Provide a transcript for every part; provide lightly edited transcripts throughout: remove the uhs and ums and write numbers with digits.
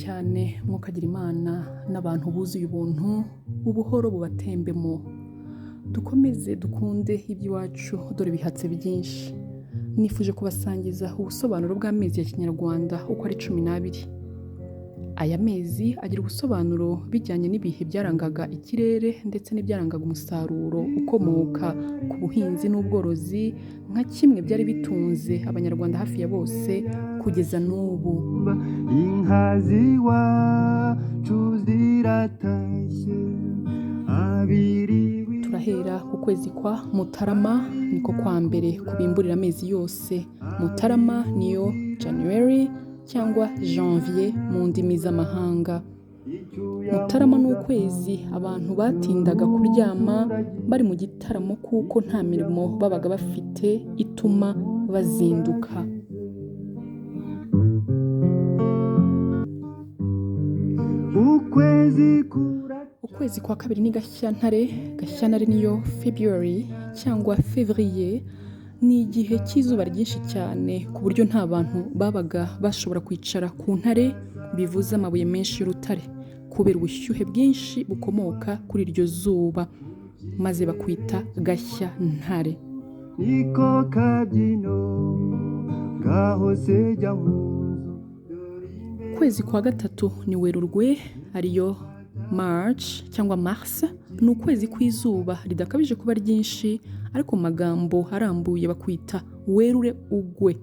Cyane mwokagira Imana n'abantu buzuye ubuntu, ubuhoro bubatembemo. Dukomeze dukunde iby'iwacu, dore bihatse byinshi. Nifuje kubasangiza ubusobanuro bw'amezi ya Kinyarwanda uko ari 12. Aya mezi agira ubusobanuro bijyanye n'ibihe byarangaga ikirere ndetse n'ibyarangaga umusaruro ukomoka ku buhinzi n'ubworozi, nka kimwe byari bitunze Abanyarwanda hafi ya bose kugeza n'ubu. Inka z'iwacu ziratashye abiriwe. Turahera ku kwezi kwa Mutarama, niko kwa mbere kubimburira amezi yose. Mutarama niyo January cyangwa Janvier mu ndimi z'amahanga. Mutarama ni ukwezi abantu batindaga kuryama bari mu gitaramo, kuko nta mirimo babaga bafite ituma bazinduka. Ukwezi kura. Ukwezi kwa kabiri ni Gashyantare. Gashyantare niyo February cyangwa Février. Ni igihe cy'izuba ryinshi cyane, ku buryo nta bantu babaga bashobora kwicara ku ntare, bivuze amabuye menshi y'urutare, kubera ubushyuhe bwinshi bukomoka kuri iryo zuba, maze bakwita Gashyantare. Niko kabyino ngaho sejya mu nzu. Ukwezi kwa gatatu ni Werurwe, ariyo March cyangwa Mars. Ni ukwezi kw'izuba ridakabije kuba ryinshi, ariko mu magambo arambuye bakwita werure ugwe,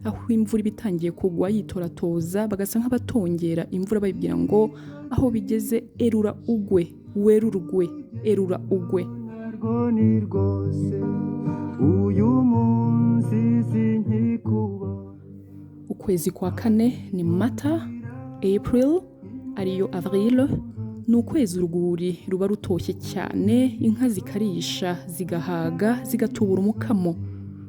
aho imvura iba itangiye kugwa yitoratoza, bagasa nk'abatongera imvura bayibwira ngo aho bigeze erura ugwe, werurwe, erura ugwe. Narwo ni rwose, uyu munsi sinkikubona. Ukwezi kwa kane ni Mata, April, ariyo Avril. Ni ukwezi urwuri ruba rutoshye cyane, inka zikarisha zigahaga, zigatubura umukamo,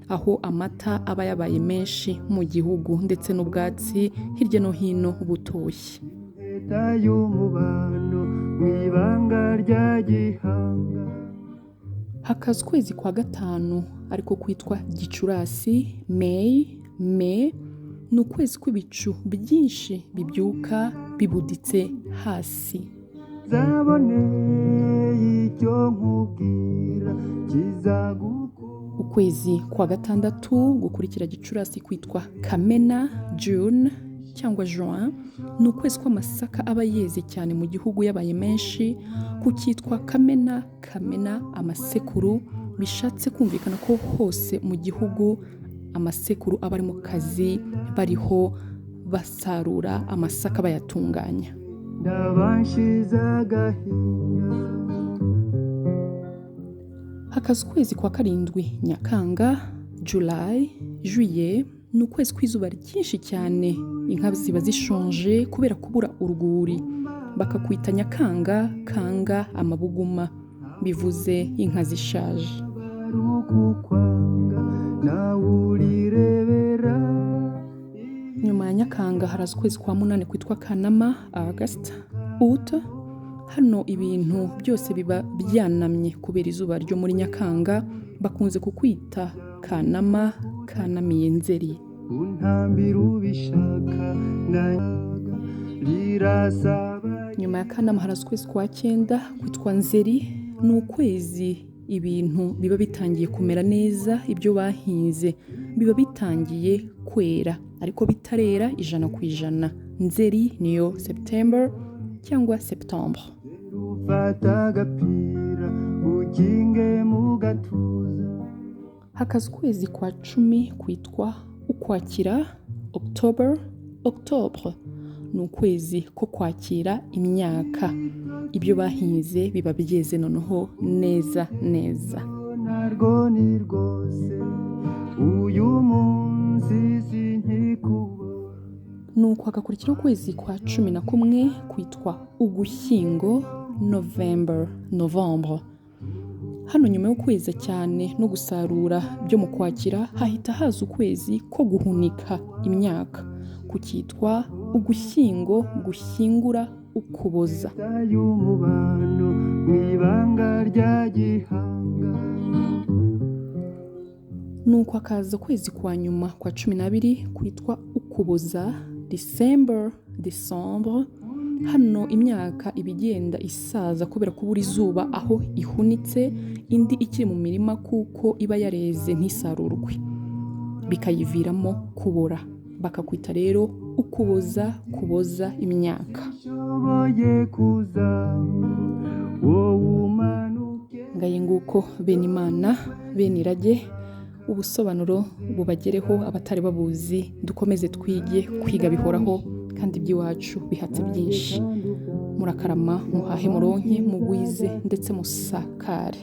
aho amata aba yabaye menshi mu gihugu ndetse n'ubwatsi hirya no hino butoshye. Leta y'umubano mu ibanga rya gihanga. Hakaza ukwezi kwa gatanu, ariko kwitwa Gicurasi, May, Me. Ni ukwezi kw'ibicu byinshi bibyuka bibuditse hasi. Nzabone icyo nkubwira kizagukura. Ukwezi kwa gatandatu gukurikira Gicurasi kwitwa Kamena, June cyangwa Juin. Ni ukwezi kw'amasaka aba yeze cyane mu gihugu, yabaye menshi, kukitwa Kamena, Kamena amasekuru, bishatse kumvikana ko hose mu gihugu amasekuru aba ari mu kazi, bariho basarura amasaka bayatunganya. Ndabanshize agahinda. Hakaza ukwezi kwa karindwi, Nyakanga, July, Juillet. Ni ukwezi kw'izuba ryinshi cyane, inka ziba zishonje kubera kubura urwuri, bakakwita Nyakanga, kanga amabuguma, bivuze inka zishaje. Ari ukukwanga nawe urirebera. Nyuma ya Nyakanga haraza ukwezi kwa munani kwitwa Kanama, August, Août. Hano ibintu byose biba byanamye kubera izuba ryo muri Nyakanga, bakunze kukwita Kanama, kanamiye Nzeri. Untambira ubishaka naga rirasaba. Nyuma ya Kanama haraza ukwezi kwa cyenda kwitwa Nzeri. Ni ukwezi ibintu biba bitangiye kumera neza, ibyo bahinze biba bitangiye kwera ariko bitarera 100%. Nzeri niyo September cyangwa Septembre. Ufata agapira ukinge mu gatuza. Hakaza ukwezi kwa 10 kwitwa Ukwakira, October, Octobre. Ni ukwezi ko kwakira imyaka, ibyo bahinze biba byeze noneho neza neza. Narwo ni rwose, uyu munsi sinkikubona. Nuko hagakurikiraho ukwezi kwa 11 kwitwa Ugushyingo, November, Novembre. Hano nyuma yo kweza cyane no gusarura byo mu Kwakira, hahita haza ukwezi ko guhunika imyaka, kukitwa Ugushyingo, gushyingura, Ukuboza. Leta y'umubano mu ibanga rya gihanga. Nuko hakaza ukwezi kwa nyuma kwa 12 kwitwa Ukuboza, December, décembre. Hano imyaka iba igenda isaza kubera kubura izuba aho ihunitse, indi ikiri mu mirima kuko iba yareze ntisarurwe, bikayiviramo kubora. Bakakwita rero Ukuboza, kuboza imyaka. Nshoboye kuza, wowe umanuke. Ngaye nguko bene Imana, bene irage, ubusobanuro bubagereho abatari babuzi. Dukomeze twige, kwiga bihoraho, kandi iby'iwacu bihatse byinshi. Murakarama, muhahe, muronke, mugwize ndetse musakare.